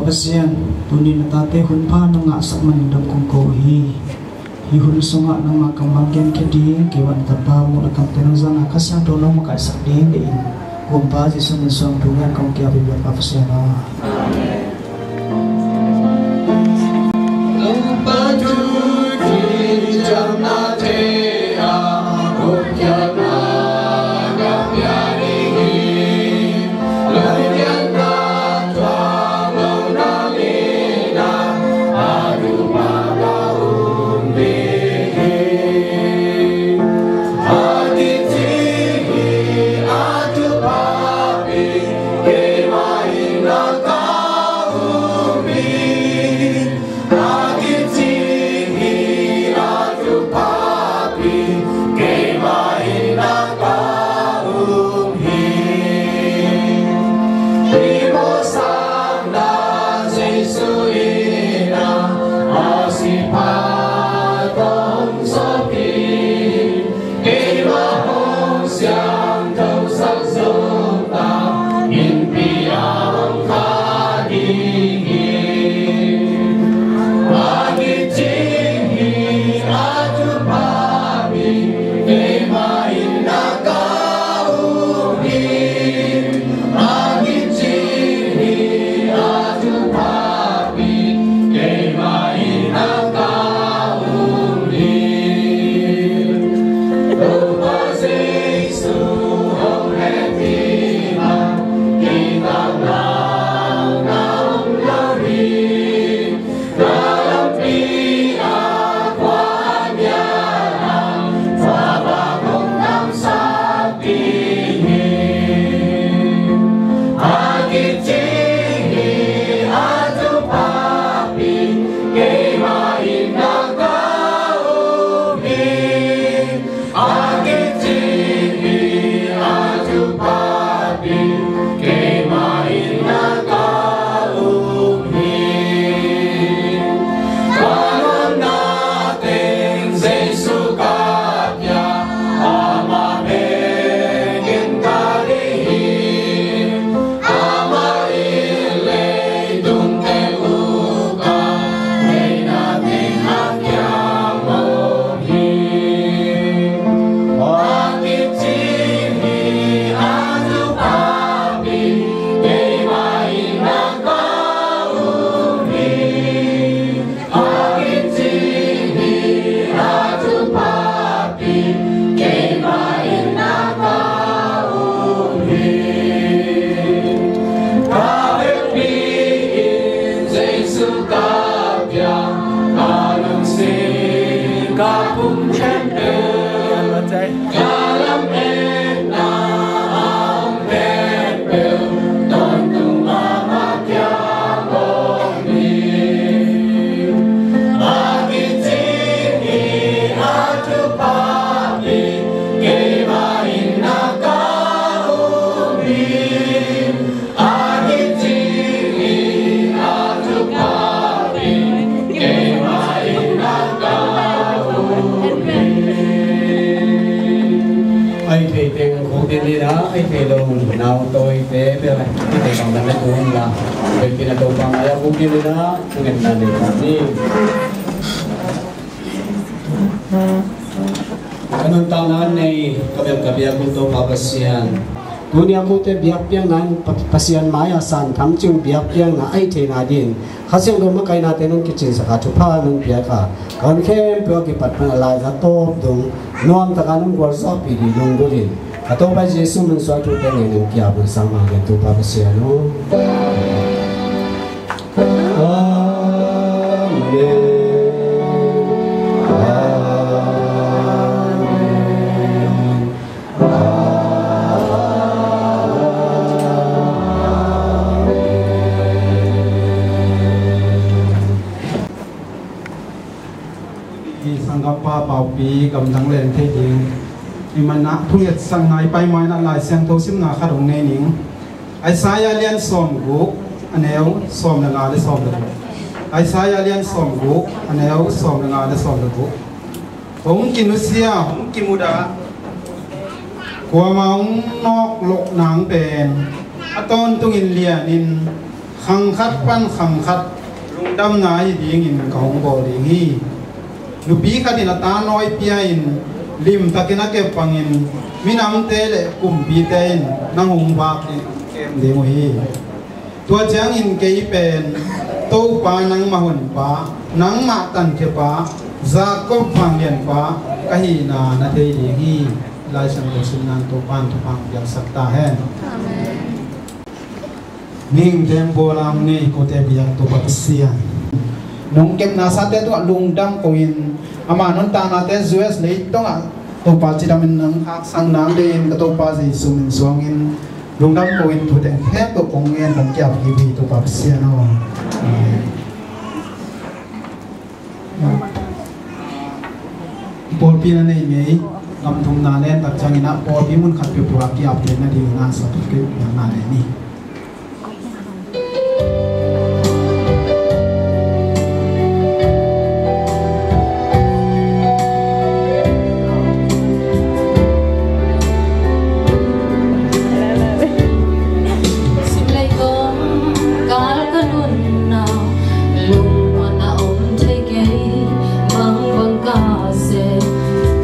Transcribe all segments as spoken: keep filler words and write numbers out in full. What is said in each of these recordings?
Pasian, tuni na tate hun pha nong ngahsak manin dong kong ko hi. Hih hun sungah nangmah kammal genkhia ding, kei bang na tapa muh le kamte nong zang a, Kha Siangtho nong makaihsak ding deih in, Kumpa Jesuh min suang thu ngen kong kiap hi, biak Pasian aw. Amen. Ai thei teng khuk ding ni na, ai thei lo nau tawite bel ai thei bang dan na kun la, bel pina to bang ai a khuk ding ni na, ngen na ni ni. Ka nuntakna nei ka bel ka biak un Topa Pasian. Tuni a kute biakpiakna in Pa-, Pasian mai-ah san tham ciang biakpiakna a hih theihna dingin Kha Siangtho makaihna te nong kicinsak a, thupha nong piak a, ka hun khempeuh a kipat pan a laizang tawp dong nuamtak a nong gualzawhpih ding lunggulh in, ka Topa Jesuh min suang thute ngen in kiap un sang mah gen Topa Pasian aw. Amen. Amen. I sanggam pa Paupi gamdang leng thei ding i manah thunget sang nai pai mai na Lai Siangtho simna khat hong nei ning. Isaiah lian sawm guk, a neu sawm le nga le sawm le guk. Isaiah lian sawm guk, a neu sawm le nga le sawm le guk. Hong kinusia, hong kimudah, kuamah hong nawk loh nang pen a tawntungin lianin Khang khat pan khang khat lungdamna hi dingin ka hong bawl ding hi. Nupi khat in a ta nawi pia-in limtakin a kep bangin minamte le kumpite in nang hong vak ding, kem ding uh hi. Tua ciangin kei pen Topa nangmah honpa, nangmah tankhia-pa, Jakob vanglianpa ka hihna na thei ding hi. Lai Siangtho simna in Topa in thupha piaksak ta hen. Amen. Mihingte bawl a hong nei kote biak Topa Pasian, nong kepna sate tungah lungdam ko-in, ama nuntaknate U S leitungah Topa cidamin nang haksang nang dingin ka Topa Jesu min suangin lungdam ko-in, thuteng khempeuh kong ngen kong kiap hi, Topa Pasian aw. Amen. Pawlpi na nei ngei, gam thumna len tak ciangin ah pawlpi mun khat peuhpeuh ah ki-update nadingin ah certificate piakna nei ni. Sim lei kong kal ka nunna, lungmuanna om thei kei, bangbang ka sep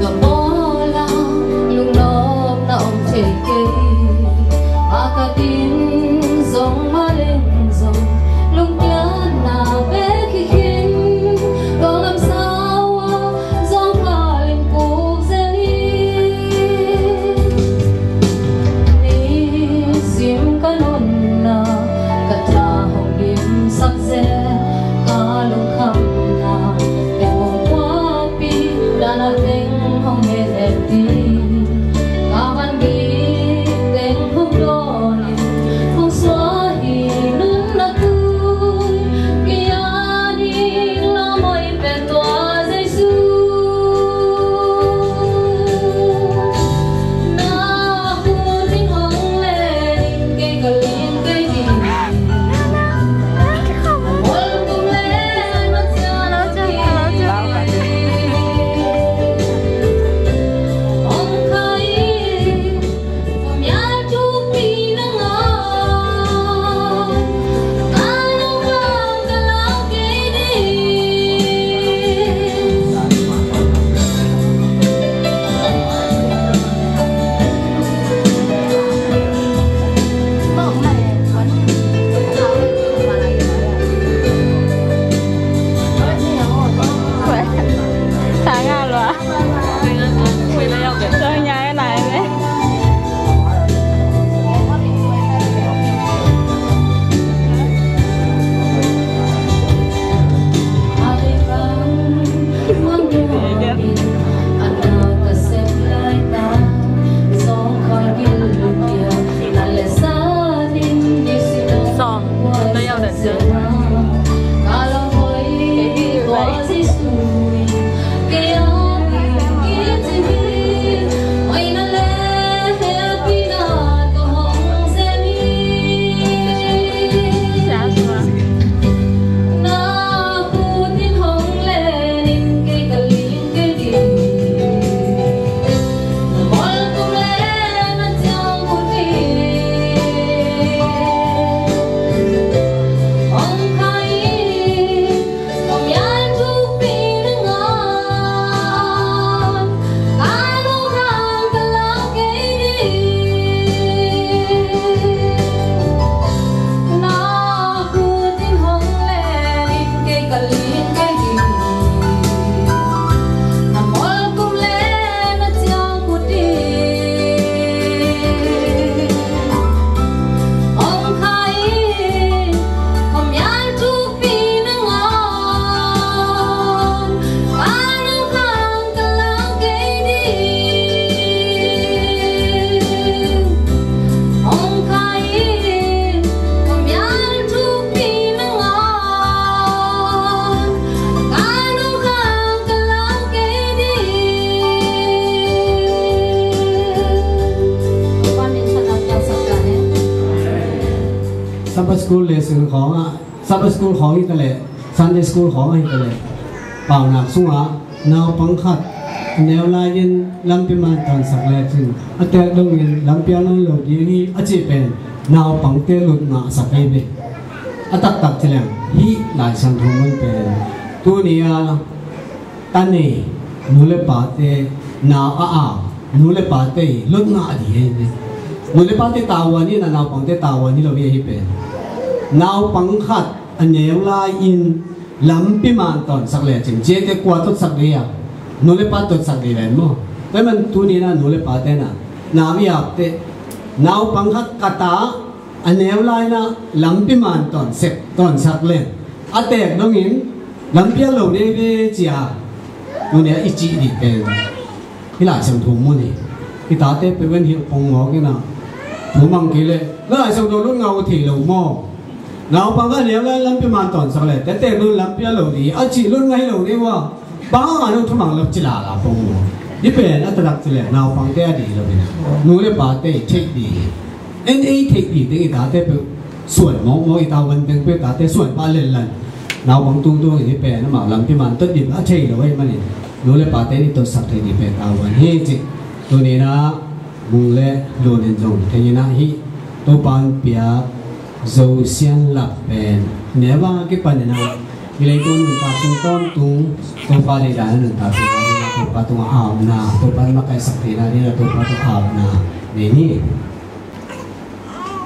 ka bawl a, lungnopna om thei kei. A ka din zong, maleng zong, lungkiatna bek hi khin, ko lam sau a, zawngkhal in puk zel hi. Nisim ka nunna, ka tha hong dimsak zel, ka lungkhamna, ka hong puakpi, dan a teng hong het het ding, ka van gik teng hong dawn in, hong suak hi nunna tui, kei a ding lawm hoih pen tua Jesu. Na khut in hong len in kei ka ling kei ding. Ol kum len a ciang hong khai Sabbath School lesson khawng ah, Sabbath School khawng hi ta leh, Sunday School khawng hi ta leh, paunak sungah naupang khat neu lai-in lampi man tonsak lecin a tek dongin lampi a nai lo ding hi a cih pen naupangte lut ngahsak hi ve. A taktak ci leng hih Lai Siangtho mun pen tuni a ta nei nu le pate nau a au, nu le pate i lut ngah ding hi. Nu le pate tavuan hi a, naupangte tavuan hi lo hi. Hih pen naupang khat a neu lai-in lampi man tawnsak le cin, ciate kua totsak ding a, nu le pa totsak ding ven maw. Tua ahih man tuni a nu le pate na nau i apte, naupang khat ka ta a neu lai-in lampi man tawnsak, tawnsak le a teek dongin lampi a lo ding ve ci a, tuni a i cih ding pen hih Lai Siangtho mun hi. I tate peuh in hih pongmawk in a, thu mang kei leh Lai Siangtho lut ngah uh thei lo maw. Naupang khat a neu lai-in lampi man tawnsak le a teek dongin lampi a lo ding a cih lut ngah hi lo ding uh a, bang hang a nu thu mang lo ci lala pongmawk. Hih pen a taktak ci leh naupangte a ding lo hi a, nu le pate i theih ding hi. En ei theih ding teng i tate peuh suan mawkmawk, i tavuan teng peuh i tate suan pah lenlan, naupang tungtungin hih pen amau lampi man tot ding a thei lo ahih manin nu le pate in i totsak thei ding pen tavuan hi ci. Tuni a Mung le Lun in zong thei in a, hih Topa'n piak Zo Sian Lap pen neu a kipanin a, hih leitung nuntak sung tawntung Topa deihdan a nuntak sung a, Topa tungah apna, Topa in makaihsak theihna dingin a Topa tungah apna nei ni.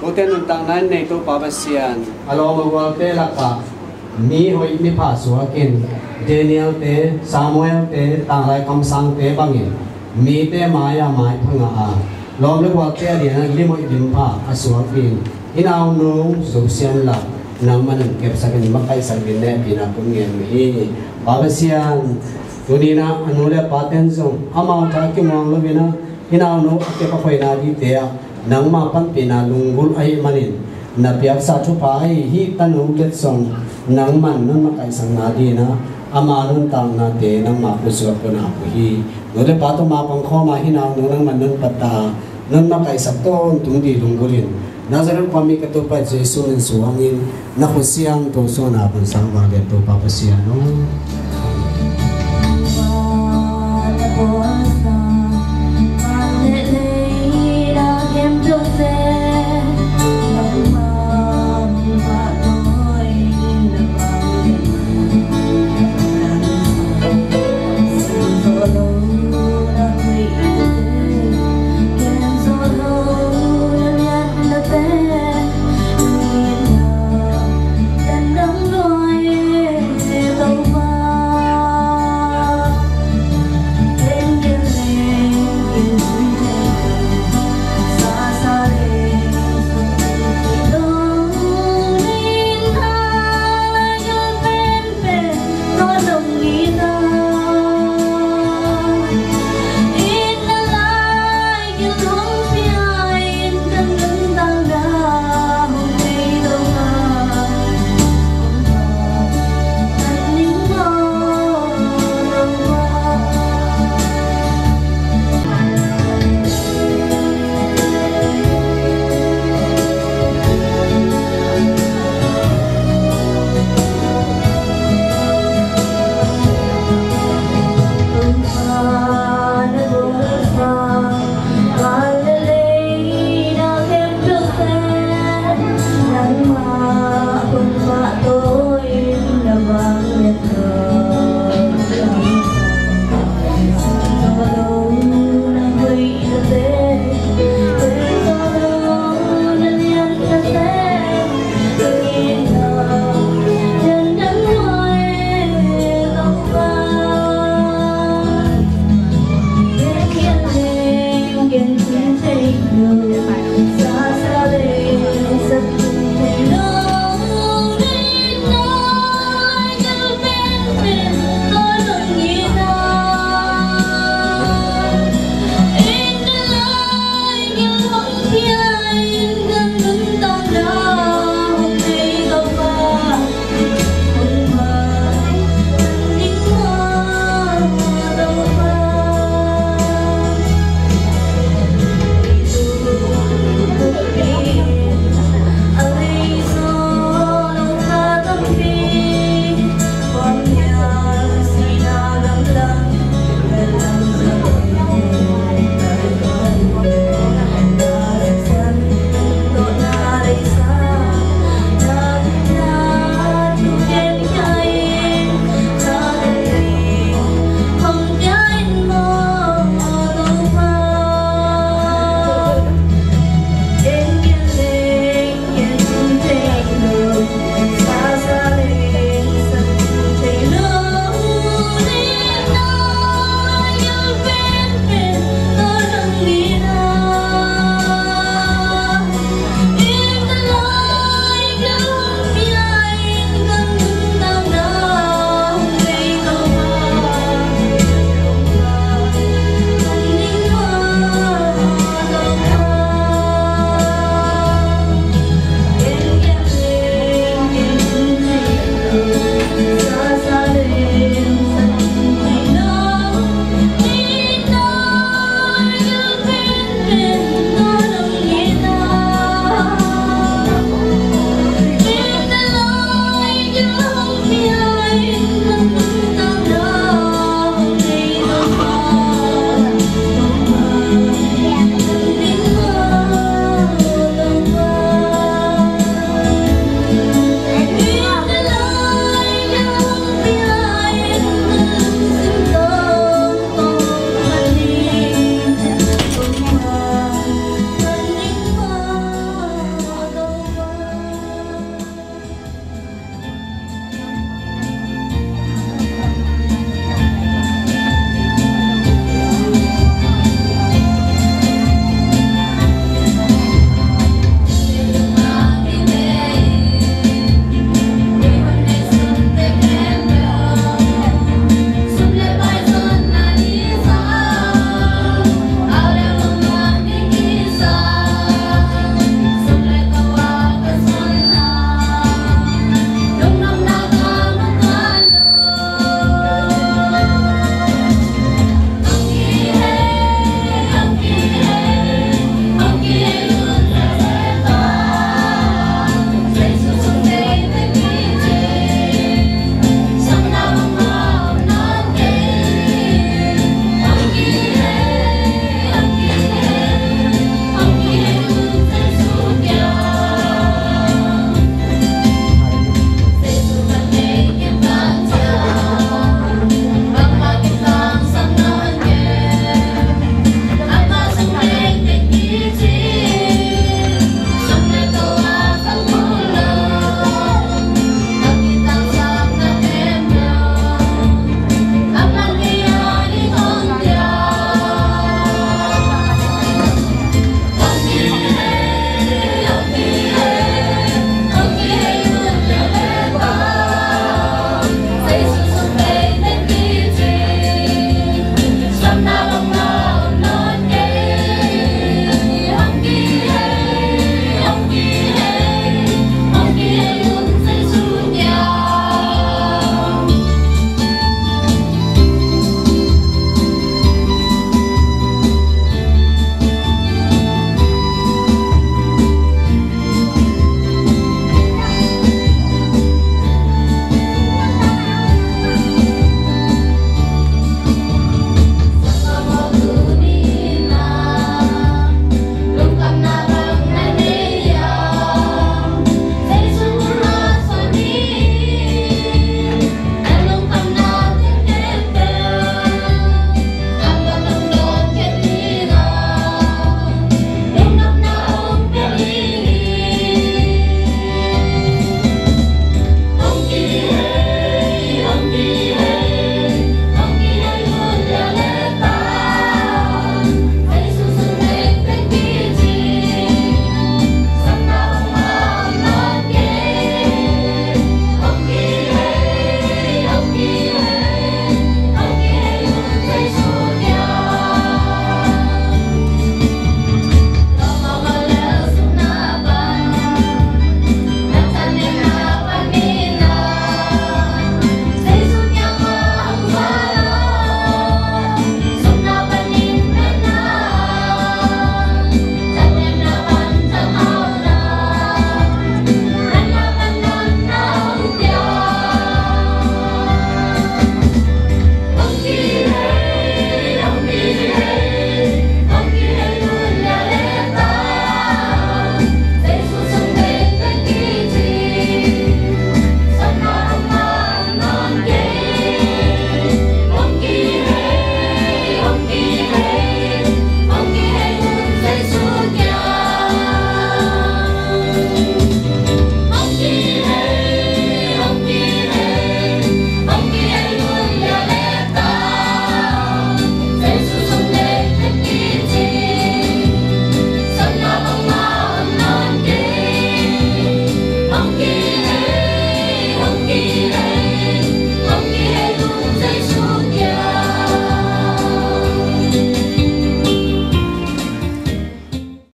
Kote nuntakna in nei Topa Pasian, a lawm a gualte lakah mi hoih mi pha suakin, Daniel-te, Samuel-te, tanglai kamsangte bangin mite mai-ah maipha ngah a, lawm le gualte a dingin lim hoih lim pha a suak ding hih naunu Zo Sian Lap nangman hong kepsakin makaihsak dingin hehpihna kong ngen uh hi. Pa Pasian, tuni a a nu le a pate'n zong amau tha kimuang loin a, hih naunu a kep a khoina dingte ah nangma panpihna lunggulh ahih manin, na piaksa thupha ahi hih tanu Tet zong nangman nong makaihsakna dingin a, ama nuntaknate nangma khut sungah kong ap uh hi. Nu le pa tawh mapang khawm a hih naunu nangman nong pattah a, nong makaihsak tawntung ding lunggulhin, Nazareth khua mi ka Topa Jesu min suangin na khut siangtho sungah kong sang vanglian, Topa Pasian aw.